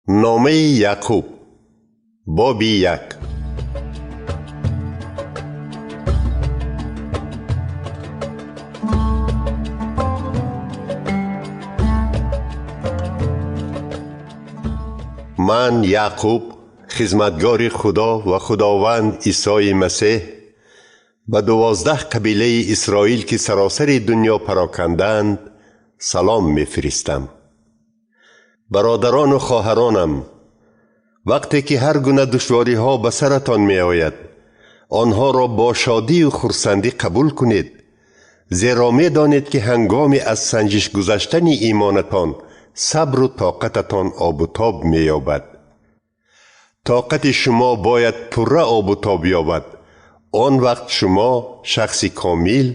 Номаи Яъқуб, боби 1. Ман Яъқуб, хизматгори Худо ва Худованд Исои Масеҳ, ба 12 қабилаи Исроил, ки саросари дунё парокандаанд, салом мефиристам. Бародарону хоҳаронам, вақте ки ҳар гуна душвориҳо ба саратон меояд, онҳоро бо шодию хурсандӣ қабул кунед, зеро медонед, ки ҳангоми аз санҷиш гузаштани имонатон сабру тоқататон обутоб меёбад. Тоқати шумо бояд пурра обутоб ёбад. Он вақт шумо шахси комил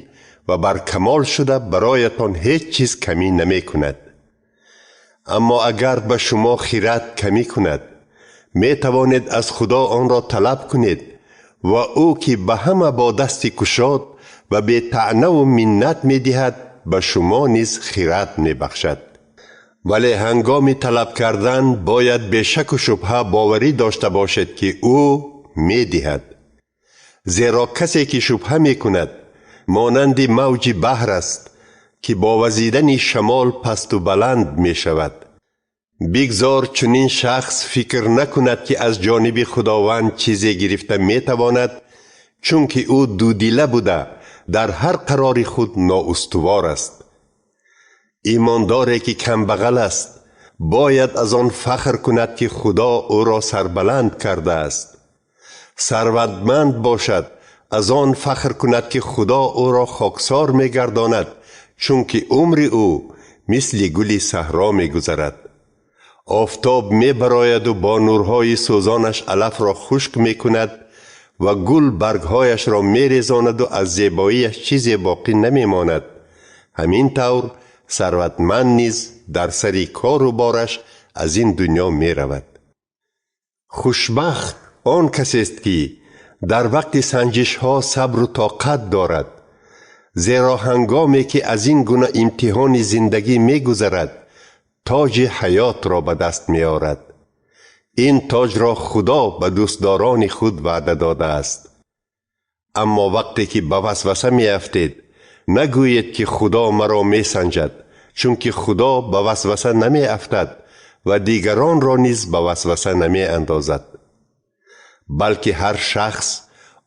ва баркамол шуда бароятон ҳеҷ чиз камӣ намекунад. Аммо агар ба шумо хирад камӣ кунад, метавонед аз Худо онро талаб кунед ва ӯ, ки ба ҳама бо дасти кушод ва бетаънаву миннат медиҳад, ба шумо низ хирад мебахшад. Вале ҳангоми талаб кардан бояд бешаку шубҳа боварӣ дошта бошед, ки ӯ медиҳад. Зеро касе, ки шубҳа мекунад, монанди мавҷи баҳр аст, ки бо вазидани шамол пасту баланд мешавад. Бигзор чунин шахс фикр накунад, ки аз ҷониби Худованд чизе гирифта метавонад, чунки ӯ дудила буда дар ҳар қарори худ ноустувор аст. Имондоре, ки камбағал аст, бояд аз он фахр кунад, ки Худо ӯро сарбаланд кардааст. Сарватманд бошад, аз он фахр кунад, ки Худо ӯро хоксор мегардонад, чунки умри ӯ мисли гули саҳро мегузарад. Офтоб мебарояду бо нурҳои сӯзонаш алафро хушк мекунад ва гул баргҳояшро мерезонаду аз зебоияш чизе боқӣ намемонад. Ҳамин тавр сарватманд низ дар сари кору бораш аз ин дунё меравад. Хушбахт он касест, ки дар вақти санҷишҳо сабру тоқат дорад, зеро ҳангоме ки аз ин гуна имтиҳони зиндагӣ мегузарад, тоҷи ҳаётро ба даст меорад. Ин тоҷро Худо ба дӯстдорони худ ваъда додааст. Аммо вақте ки ба васваса меафтед, нагӯед, ки Худо маро месанҷад, чунки Худо ба васваса намеафтад ва дигаронро низ ба васваса намеандозад. Балки ҳар шахс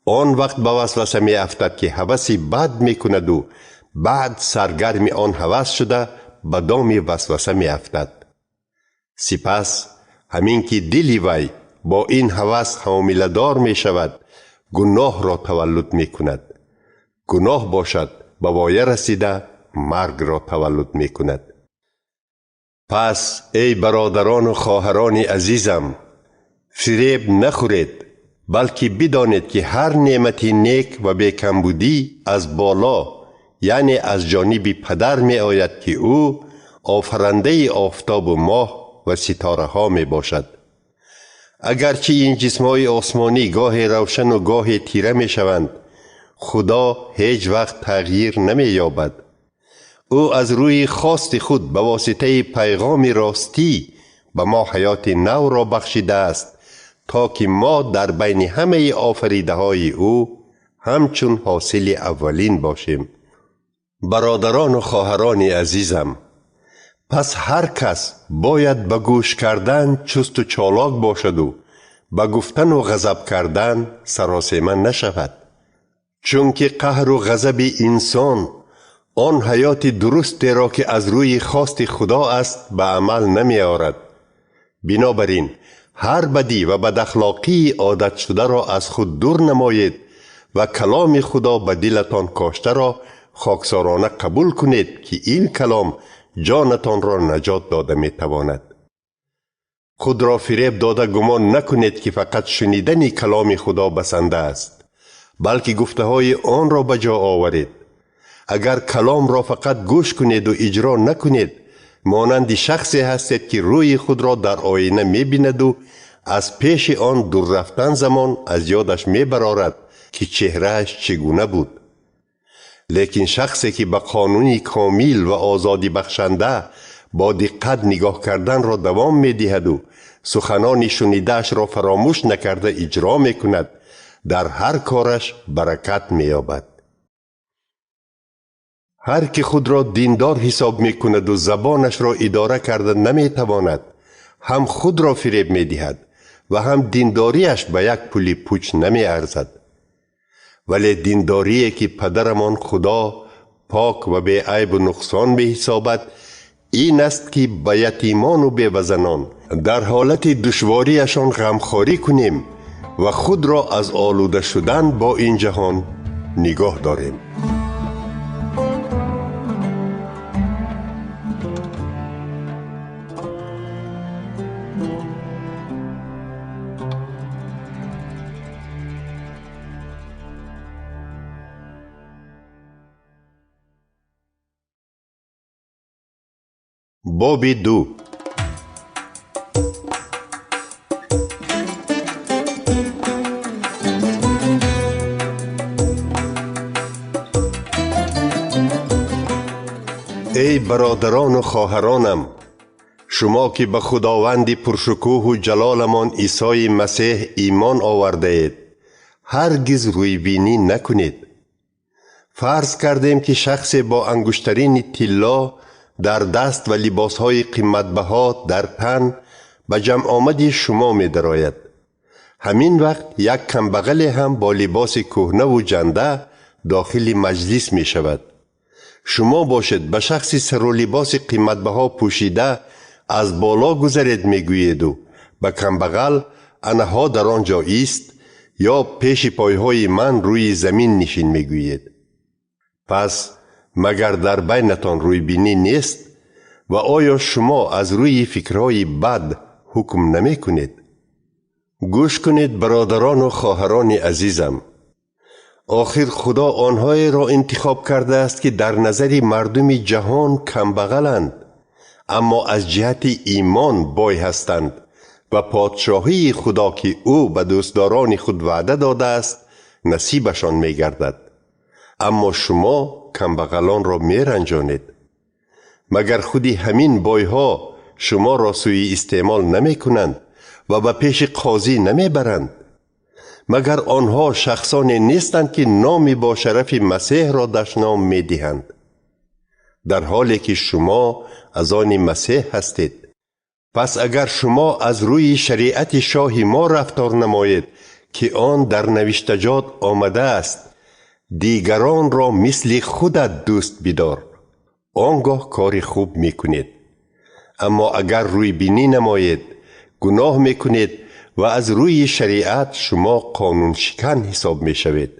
он вақт ба васваса меафтад, ки ҳаваси бад мекунаду баъд саргарми он ҳавас шуда ба доми васваса меафтад. Сипас ҳамин ки дили вай бо ин ҳавас ҳомиладор мешавад, гуноҳро таваллуд мекунад. Гуноҳ бошад ба воя расида маргро таваллуд мекунад. Пас эй бародарону хоҳарони азизам, фиреб нахӯред, балки бидонед, ки ҳар неъмати нек ва бекамбудӣ аз боло, яъне аз ҷониби падар меояд, ки ӯ офарандаи офтобу моҳ ва ситораҳо мебошад. Агарчи ин ҷисмҳои осмонӣ гоҳе равшану гоҳе тира мешаванд, Худо ҳеҷ вақт тағйир намеёбад. Ӯ аз рӯи хости худ ба воситаи пайғоми ростӣ ба мо ҳаёти навро бахшидааст, то ки мо дар байни ҳамаи офаридаҳои ӯ ҳамчун ҳосили аввалин бошем. Бародарону хоҳарони азизам, пас ҳар кас бояд ба гӯш кардан чусту чолок бошаду ба гуфтану ғазаб кардан саросема нашавад. Чунки қаҳру ғазаби инсон он ҳаёти дурустеро, ки аз рӯи хости Худо аст, ба амал намеорад. Бинобар ин ҳар бадӣ ва бадахлоқии одатшударо аз худ дур намоед ва каломи Худо ба дилатон коштаро хоксорона қабул кунед, ки ин калом ҷонатонро наҷот дода метавонад. Худро фиреб дода гумон накунед, ки фақат шунидани каломи Худо басанда аст, балки гуфтаҳои онро ба ҷо оваред. Агар каломро фақат гӯш кунеду иҷро накунед, монанди шахсе ҳастед, ки рӯи худро дар оина мебинаду аз пеши он дур рафтан замон аз ёдаш мебарорад, ки чеҳрааш чӣ гуна буд. Лекин шахсе, ки ба қонуни комил ва озодибахшанда Бо диққат нигоҳ карданро давом медиҳаду суханони шунидаашро фаромӯш накарда иҷро мекунад, дар ҳар кораш баракат меёбад. Ҳар ки худро диндор ҳисоб мекунаду забонашро идора карда наметавонад, ҳам худро фиреб медиҳад ва ҳам диндориаш ба як пули пуч намеарзад. Вале диндорие ки падарамон Худо пок ва беайбу нуқсон меҳисобад, ин аст ки ба ятимону бевазанон дар ҳолати душвориашон ғамхорӣ кунем ва худро аз олуда шудан бо ин ҷаҳон нигоҳ дорем. Боби 2. Эй бародарону хоҳаронам, шумо ки ба Худованди пуршукӯҳу ҷалоламон Исои Масеҳ имон овардаед, ҳаргиз рӯйбинӣ накунед. Фарз кардем ки шахсе бо ангуштарини тилло дар даст ва либосҳои қиматбаҳо дар тан ба ҷамъомади шумо медарояд. Ҳамин вақт як камбағале ҳам бо либоси кӯҳнаву ҷанда дохили маҷлис мешавад. Шумо бошед ба шахси сару либоси қиматбаҳо пӯшида аз боло гузаред мегӯеду ба камбағал анаҳо дар он ҷо ист ё пеши пойҳои ман рӯи замин нишин мегӯед. Пас магар дар байнатон рӯйбинӣ нест ва оё шумо аз рӯи фикрҳои бад ҳукм намекунед? Гӯш кунед, бародарону хоҳарони азизам. Охир Худо онҳоеро интихоб кардааст, ки дар назари мардуми ҷаҳон камбағаланд, аммо аз ҷиҳати имон бой ҳастанд ва подшоҳии Худо, ки ӯ ба дӯстдорони худ ваъда додааст, насибашон мегардад. Аммо шумо камбағалонро меранҷонед. Магар худи ҳамин бойҳо шуморо сӯи истеъмол намекунанд ва ба пеши қозӣ намебаранд? Магар онҳо шахсоне нестанд, ки номи бо шарафи Масеҳро дашном медиҳанд, дар ҳоле ки шумо аз они Масеҳ ҳастед? Пас агар шумо аз рӯи шариати шоҳи мо рафтор намоед, ки он дар навиштаҷот омадааст, дигаронро мисли худат дӯст бидор, он гоҳ кори хуб мекунед. Аммо агар рӯйбинӣ намоед, гуноҳ мекунед ва аз рӯи шариат шумо қонуншикан ҳисоб мешавед.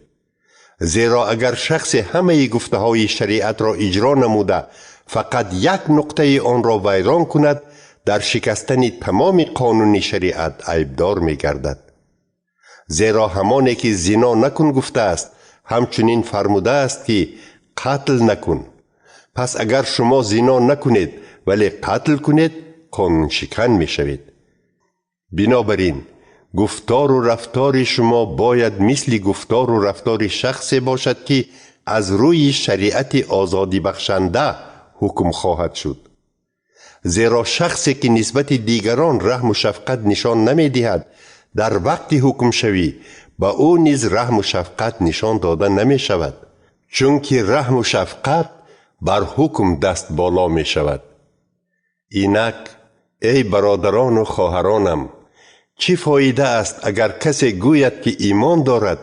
Зеро агар шахсе ҳамаи гуфтаҳои шариатро иҷро намуда, фақат як нуқтаи онро вайрон кунад, дар шикастани тамоми қонуни шариат айбдор мегардад. Зеро ҳамоне ки зино накун гуфтааст, ҳамчунин фармудааст, ки қатл накун. Пас агар шумо зино накунед, вале қатл кунед, қонуншикан мешавед. Бинобар ин гуфтору рафтори шумо бояд мисли гуфтору рафтори шахсе бошад, ки аз рӯи шариати озодибахшанда ҳукм хоҳад шуд. Зеро шахсе ки нисбати дигарон раҳму шафқат нишон намедиҳад, дар вақти ҳукмшавӣ ба ӯ низ раҳму шафқат нишон дода намешавад, чунки раҳму шафқат бар ҳукм даст боло мешавад. Инак, эй бародарону хоҳаронам, чӣ фоида аст агар касе гӯяд, ки имон дорад,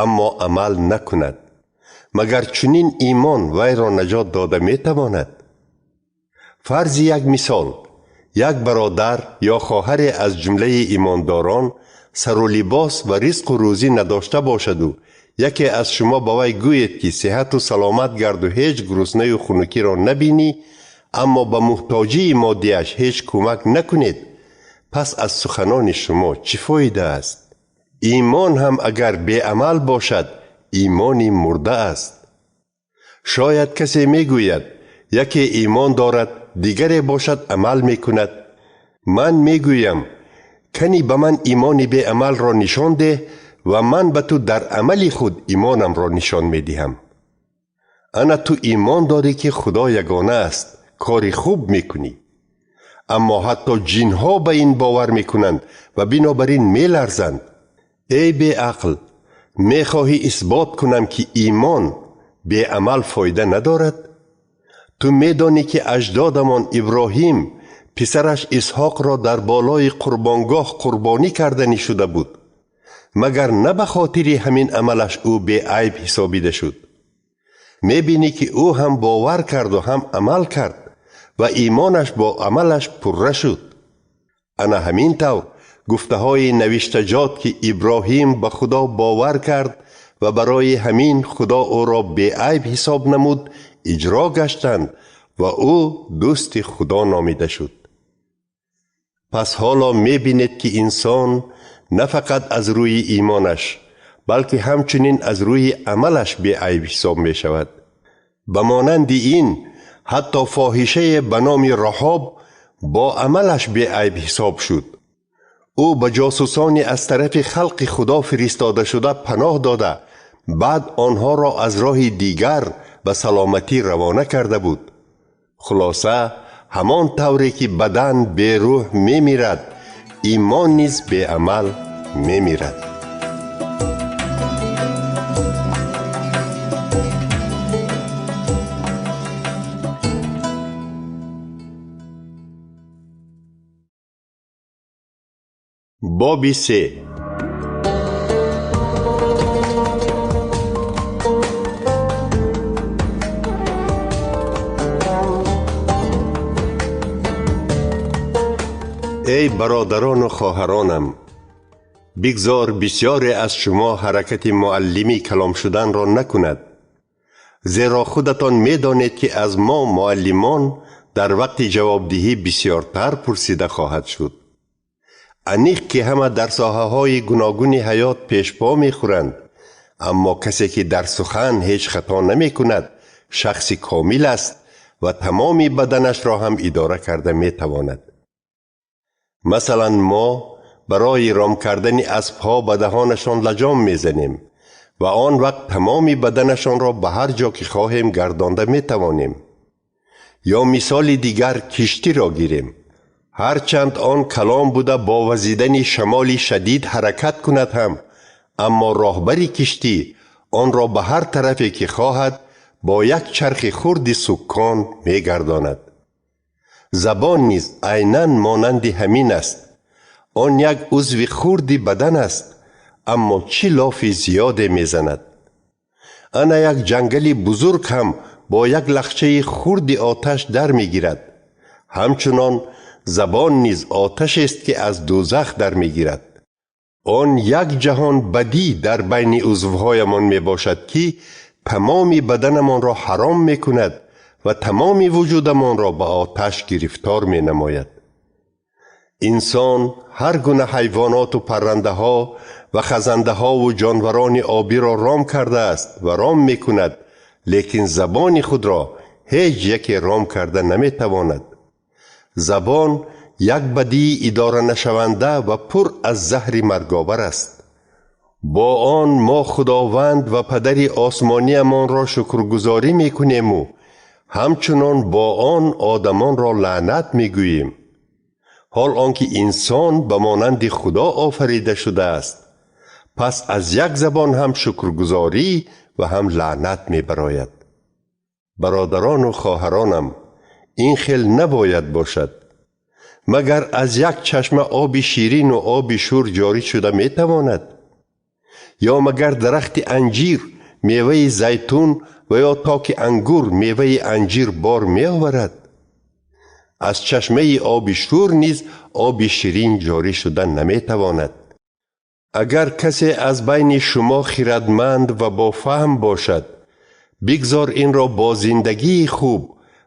аммо амал накунад? Магар чунин имон вайро наҷот дода метавонад? Фарзи як мисол, як бародар ё хоҳаре аз ҷумлаи имондорон сару либос ва ризқу рӯзӣ надошта бошаду яке аз шумо ба вай гӯед, ки сиҳату саломат гарду ҳеҷ гуруснаю хунукиро набинӣ, аммо ба муҳтоҷии моддиаш ҳеҷ кӯмак накунед, пас аз суханони шумо чӣ фоида аст? Имон ҳам агар беамал бошад, имони мурда аст. Шояд касе мегӯяд, яке имон дорад, дигаре бошад амал мекунад. Ман мегӯям, кани ба ман имони беамалро нишон деҳ ва ман ба ту дар амали худ имонамро нишон медиҳам. Ана ту имон дорӣ, ки Худо ягона аст, кори хуб мекунӣ. Аммо ҳатто ҷинҳо ба ин бовар мекунанд ва бинобар ин меларзанд. Эй беақл, мехоҳӣ исбот кунам, ки имон беамал фоида надорад? Ту медонӣ, ки аҷдодамон Иброҳим писараш Исҳоқро дар болои қурбонгоҳ қурбонӣ карданӣ шуда буд. Магар на ба хотири ҳамин амалаш ӯ беайб ҳисобида шуд? Мебинӣ, ки ӯ ҳам бовар карду ҳам амал кард ва имонаш бо амалаш пурра шуд. Ана ҳамин тавр гуфтаҳои навиштаҷот, ки Иброҳим ба Худо бовар кард ва барои ҳамин Худо ӯро беайб ҳисоб намуд, иҷро гаштанд ва ӯ дӯсти Худо номида шуд. Пас ҳоло мебинед, ки инсон на фақат аз рӯи имонаш, балки ҳамчунин аз рӯи амалаш беайб ҳисоб мешавад. Ба монанди ин, ҳатто фоҳишае ба номи Раҳоб бо амалаш беайб ҳисоб шуд. Ӯ ба ҷосусони аз тарафи халқи Худо фиристодашуда паноҳ дода, баъд онҳоро аз роҳи дигар ба саломатӣ равона карда буд. Хулоса, ҳамон тавре ки бадан берӯҳ мемирад, имон низ беамал мемирад. Боби се. Эй бародарону хоҳаронам, бигзор бисёре аз шумо ҳаракати муаллимӣ калом шуданро накунад, зеро худатон медонед, ки аз мо муаллимон дар вақти ҷавобдиҳӣ бисёртар пурсида хоҳад шуд. Аниқ, ки ҳама дар соҳаҳои гуногуни ҳаёт пешпо мехӯранд, аммо касе, ки дар сухан ҳеҷ хато намекунад, шахси комил аст ва тамоми баданашро ҳам идора карда метавонад. Масалан, мо барои ром кардани аспҳо ба даҳонашон лаҷом мезанем ва он вақт тамоми баданашонро ба ҳар ҷо ки хоҳем гардонда метавонем. Ё мисоли дигар киштиро гирем. Ҳарчанд он калон буда бо вазидани шамоли шадид ҳаракат кунад ҳам, аммо роҳбари киштӣ онро ба ҳар тарафе ки хоҳад бо як чархи хурди суккон мегардонад. Забон низ айнан монанди ҳамин аст. Он як узви хурди бадан аст, аммо чӣ лофи зиёде мезанад. Ана як ҷангали бузург ҳам бо як лахчаи хурди оташ дар мегирад. Ҳамчунон забон низ оташест, ки аз дӯзах дар мегирад. Он як ҷаҳон бадӣ дар байни узвҳоямон мебошад, ки тамоми баданамонро ҳаром мекунад ва тамоми вуҷудамонро ба оташ гирифтор менамояд. Инсон ҳар гуна ҳайвоноту паррандаҳо ва хазандаҳову ҷонварони обиро ром кардааст ва ром мекунад, лекин забони худро ҳеҷ яке ром карда наметавонад. Забон як бадии идоранашаванда ва пур аз заҳри марговар аст. Бо он мо Худованд ва падари осмониямонро шукргузорӣ мекунему ҳамчунон бо он одамонро лаънат мегӯем. Ҳол он ки инсон ба монанди Худо офарида шудааст, пас аз як забон ҳам шукргузорӣ ва ҳам лаънат мебарояд. Бародарону хоҳаронам, ин хел набояд бошад. Магар аз як чашма оби ширину оби шур ҷорӣ шуда метавонад? Ё магар дарахти анҷир меваи зайтун ва ё токи ангур меваи анҷир бор меоварад? Аз чашмаи оби шур низ оби ширин ҷорӣ шуда наметавонад. Агар касе аз байни шумо хирадманд ва бофаҳм бошад, бигзор инро бо зиндагии хуб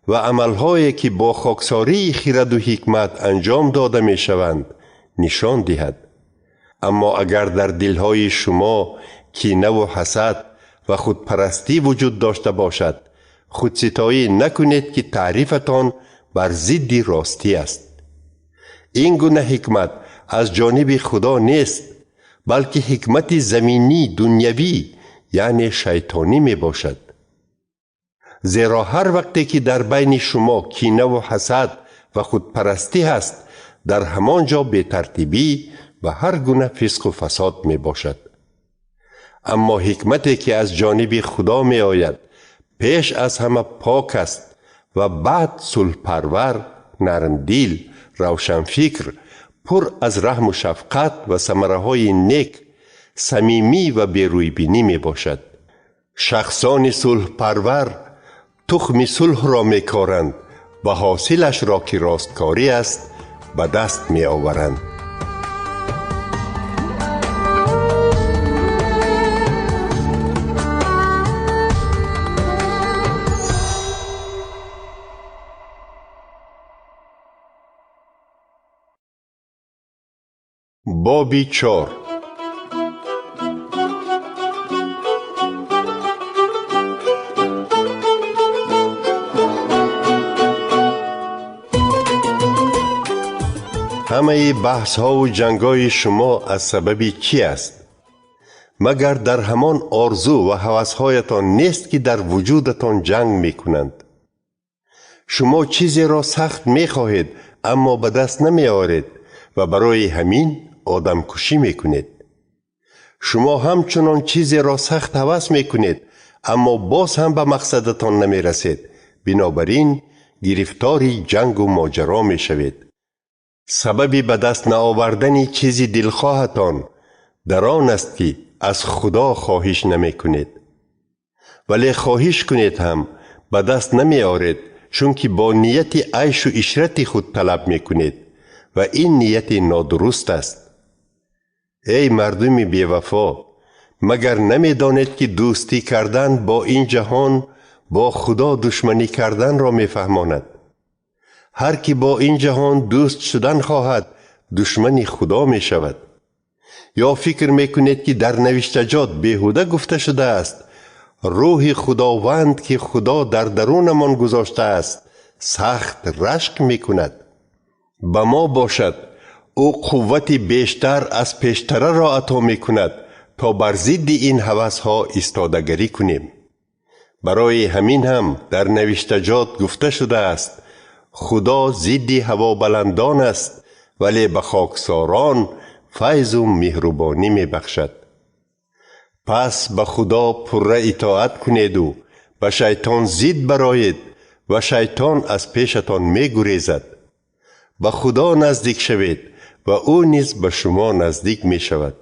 ва амалҳое, ки бо хоксории хираду ҳикмат анҷом дода мешаванд, нишон диҳад. Аммо агар дар дилҳои шумо кинаву ҳасад ва худпарастӣ вуҷуд дошта бошад, худситоӣ накунед, ки таърифатон бар зидди ростӣ аст. Ин гуна ҳикмат аз ҷониби Худо нест, балки ҳикмати заминӣ, дунявӣ, яъне шайтонӣ мебошад. Зеро ҳар вақте ки дар байни шумо кинаву ҳасад ва худпарастӣ ҳаст, дар ҳамон ҷо бетартибӣ ва ҳар гуна фисқу фасод мебошад. Аммо ҳикмате ки аз ҷониби Худо меояд, пеш аз ҳама пок аст ва баъд сулҳпарвар, нармдил, равшанфикр, пур аз раҳму шафқат ва самараҳои нек, самимӣ ва берӯйбинӣ мебошад. Шахсони сулҳпарвар тухми сулҳро мекоранд ва ҳосилашро, ки росткорӣ аст, ба даст меоваранд. Боби 4. Ҳамаи баҳсҳову ҷангҳои шумо аз сабаби чӣ аст? Магар дар ҳамон орзу ва ҳавасҳоятон нест, ки дар вуҷудатон ҷанг мекунанд? Шумо чизеро сахт мехоҳед, аммо ба даст намеоред ва барои ҳамин одамкушӣ мекунед. Шумо ҳамчунон чизеро сахт ҳавас мекунед, аммо боз ҳам ба мақсадатон намерасед. Бинобар ин гирифтори ҷангу моҷаро мешавед. Сабаби ба даст наовардани чизи дилхоҳатон дар он аст, ки аз Худо хоҳиш намекунед. Вале хоҳиш кунед ҳам ба даст намеоред, чунки бо нияти айшу ишрати худ талаб мекунед ва ин нияти нодуруст аст. Эй мардуми бевафо, магар намедонед, ки дӯстӣ кардан бо ин ҷаҳон бо Худо душманӣ карданро мефаҳмонад? Ҳар ки бо ин ҷаҳон дӯст шудан хоҳад, душмани Худо мешавад. Ё фикр мекунед, ки дар навиштаҷот беҳуда гуфта шудааст: рӯҳи Худованд, ки Худо дар дарунамон гузоштааст, сахт рашк мекунад? Ба мо бошад, ӯ қуввати бештар аз пештараро ато мекунад, то бар зидди ин ҳавасҳо истодагарӣ кунем. Барои ҳамин ҳам дар навиштаҷот гуфта шудааст: Худо зидди ҳавобаландон аст, вале ба хоксорон файзу меҳрубонӣ мебахшад. Пас ба Худо пурра итоат кунеду ба шайтон зид бароед ва шайтон аз пешатон мегурезад. Ба Худо наздик шавед ва ӯ низ ба шумо наздик мешавад.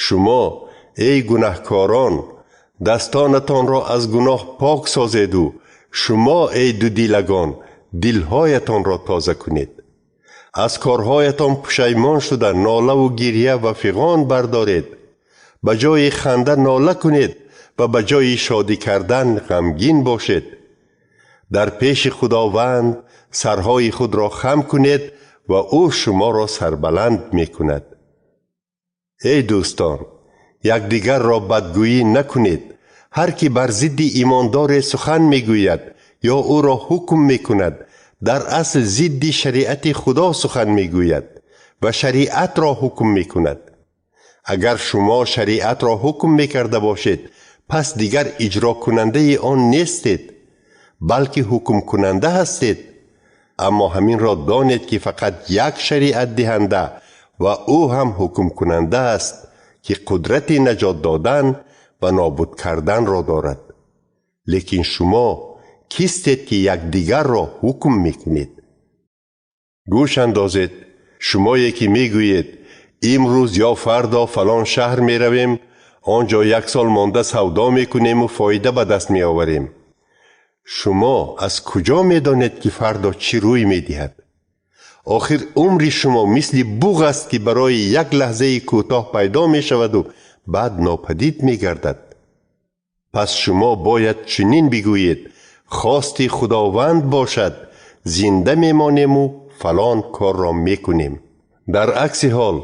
Шумо, эй гунаҳкорон, дастонатонро аз гуноҳ пок созеду шумо, эй дудилагон, дилҳоятонро тоза кунед. Аз корҳоятон пушаймон шуда нолаву гирья ва фиғон бардоред. Ба ҷои ханда нола кунед ва ба ҷои шодӣ кардан ғамгин бошед. Дар пеши Худованд сарҳои худро хам кунед ва ӯ шуморо сарбаланд мекунад. Эй дӯстон, якдигарро бадгӯӣ накунед. Ҳар ки бар зидди имондоре сухан мегӯяд ё ӯро ҳукм мекунад, дар асл зидди шариати Худо сухан мегӯяд ва шариатро ҳукм мекунад. Агар шумо шариатро ҳукм мекарда бошед, пас дигар иҷрокунандаи он нестед, балки ҳукмкунанда ҳастед. Аммо ҳаминро донед, ки фақат як шариатдиҳанда ва ӯ ҳам ҳукмкунанда аст, ки қудрати наҷот додан ва нобуд карданро дорад. Лекин шумо кистед, ки якдигарро ҳукм мекунед? Гӯш андозед, шумое ки мегӯед: имрӯз ё фардо фалон шаҳр меравем, он ҷо як сол монда савдо мекунему фоида ба даст меоварем. Шумо аз куҷо медонед, ки фардо чӣ рӯй медиҳад? Охир умри шумо мисли буғ аст, ки барои як лаҳзаи кӯтоҳ пайдо мешаваду баъд нопадид мегардад. Пас шумо бояд чунин бигӯед: хости Худованд бошад, зинда мемонему фалон корро мекунем. Дар акси ҳол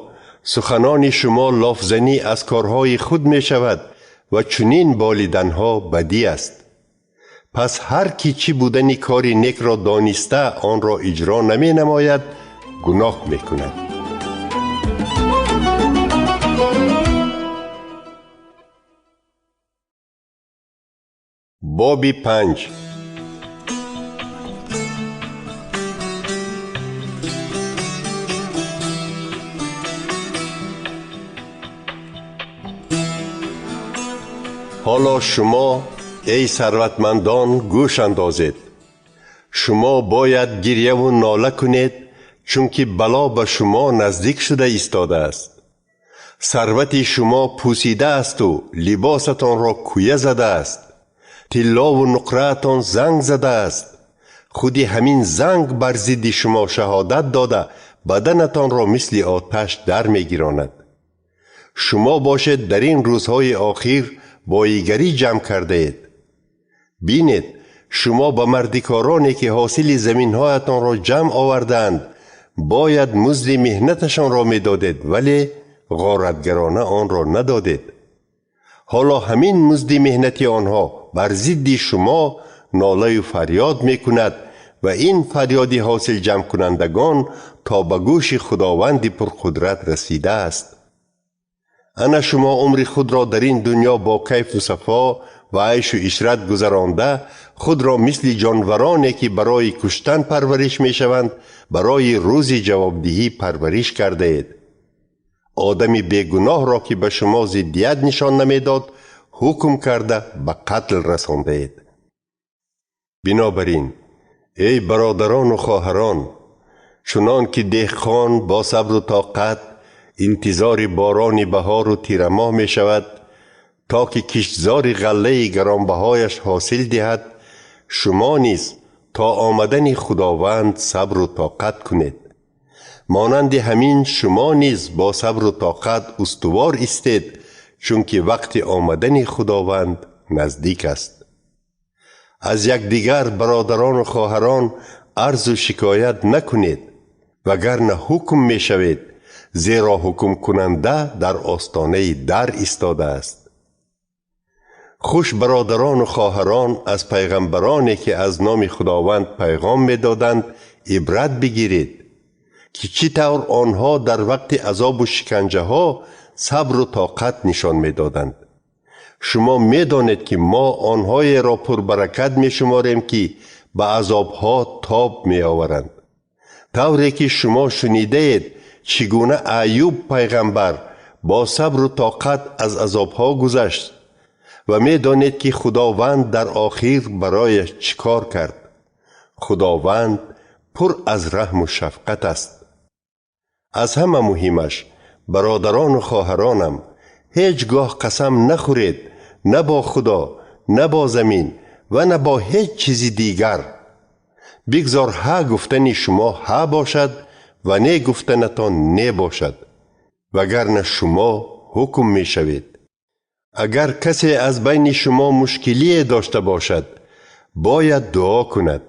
суханони шумо лофзанӣ аз корҳои худ мешавад ва чунин болиданҳо бадӣ аст. Пас ҳар ки чӣ будани кори некро дониста онро иҷро наменамояд, гуноҳ мекунад. Боби 5. Ҳоло шумо, эй сарватмандон, гӯш андозед. Шумо бояд гирьяву нола кунед, чунки бало ба шумо наздик шуда истодааст. Сарвати шумо пӯсида асту либосатонро куя задааст. Тиллову нуқраатон занг задааст. Худи ҳамин занг бар зидди шумо шаҳодат дода, баданатонро мисли оташ дар мегиронад. Шумо бошед дар ин рӯзҳои охир боигарӣ ҷамъ кардаед. Бинед, шумо ба мардикороне ки ҳосили заминҳоятонро ҷамъ овардаанд, бояд музди меҳнаташонро медодед, вале ғоратгарона онро надодед. Ҳоло ҳамин музди меҳнати онҳо бар зидди шумо нолаю фарёд мекунад ва ин фарёди ҳосилҷамъкунандагон то ба гӯши Худованди пурқудрат расидааст. Ана шумо умри худро дар ин дунё бо кайфу сафо ва айшу ишрат гузаронда, худро мисли ҷонвароне ки барои куштан парвариш мешаванд, барои рӯзи ҷавобдиҳӣ парвариш кардаед. Одами бегуноҳро ки ба шумо зиддият нишон намедод, ҳукм карда ба қатл расондаед. Бинобар ин, эй бародарону хоҳарон, чунон ки деҳқон бо сабру тоқат интизори борони баҳору тирамоҳ мешавад, то ки киштзори ғаллаи гаронбаҳояш ҳосил диҳад, шумо низ то омадани Худованд сабру тоқат кунед. Монанди ҳамин шумо низ бо сабру тоқат устувор истед, чунки вақти омадани Худованд наздик аст. Аз якдигар бародарону хоҳарон арзу шикоят накунед, вагарна ҳукм мешавед, зеро ҳукмкунанда дар остонаи дар истодааст. Хуш бародарону хоҳарон аз пайғамбароне ки аз номи Худованд пайғом медоданд ибрат бигиред, ки чӣ тавр онҳо дар вақти азобу шиканҷаҳо сабру тоқат нишон медоданд. Шумо медонед ки мо онҳоеро пурбаракат мешуморем ки ба азобҳо тоб меоваранд. Тавре ки шумо шунидаед, чӣ гуна Аюб пайғамбар бо сабру тоқат аз азобҳо гузашт ва медонед ки Худованд дар охир барояш чӣ кор кард. Худованд пур аз раҳму шафқат аст. Аз ҳама муҳимаш, бародарону хоҳаронам, ҳеҷ гоҳ қасам нахӯред, на бо Худо, на бо замин ва на бо ҳеҷ чизи дигар. Бигзор ҳа гуфтани шумо ҳа бошад ва не гуфтанатон не бошад, вагарна шумо ҳукм мешавед. Агар касе аз байни шумо мушкилие дошта бошад, бояд дуо кунад.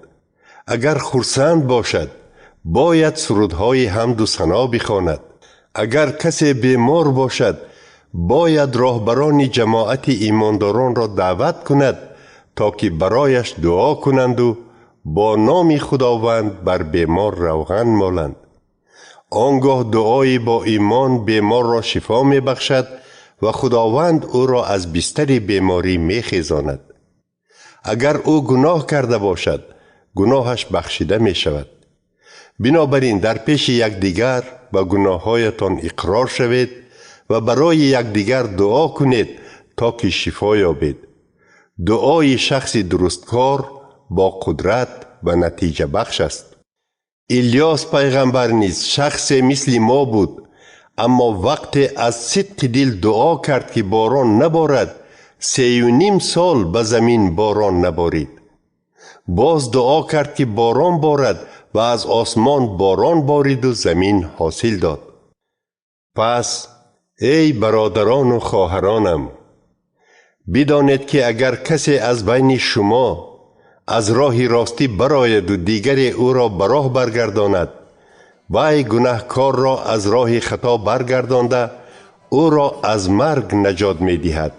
Агар хурсанд бошад, бояд сурудҳои ҳамду сано бихонад. Агар касе бемор бошад, бояд роҳбарони ҷамоати имондоронро даъват кунад, то ки барояш дуо кунанду бо номи Худованд бар бемор равған моланд. Он гоҳ дуои бо имон беморро шифо мебахшад ва Худованд ӯро аз бистари беморӣ мехезонад. Агар ӯ гуноҳ карда бошад, гуноҳаш бахшида мешавад. Бинобар ин дар пеши якдигар ба гуноҳҳоятон иқрор шавед ва барои якдигар дуо кунед, то ки шифо ёбед. Дуои шахси дурусткор бо қудрат ва натиҷабахш аст. Илёс пайғамбар низ шахсе мисли мо буд, аммо вақте аз сидқи дил дуо кард ки борон наборад, 3.5 сол ба замин борон наборид. Боз дуо кард ки борон борад ва аз осмон борон бориду замин ҳосил дод. Пас, эй бародарону хоҳаронам, бидонед ки агар касе аз байни шумо аз роҳи ростӣ барояду дигаре ӯро ба роҳ баргардонад, вай гунаҳкорро аз роҳи хато баргардонда, ӯро аз марг наҷот медиҳад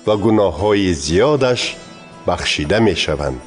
ва гуноҳҳои зиёдаш бахшида мешаванд.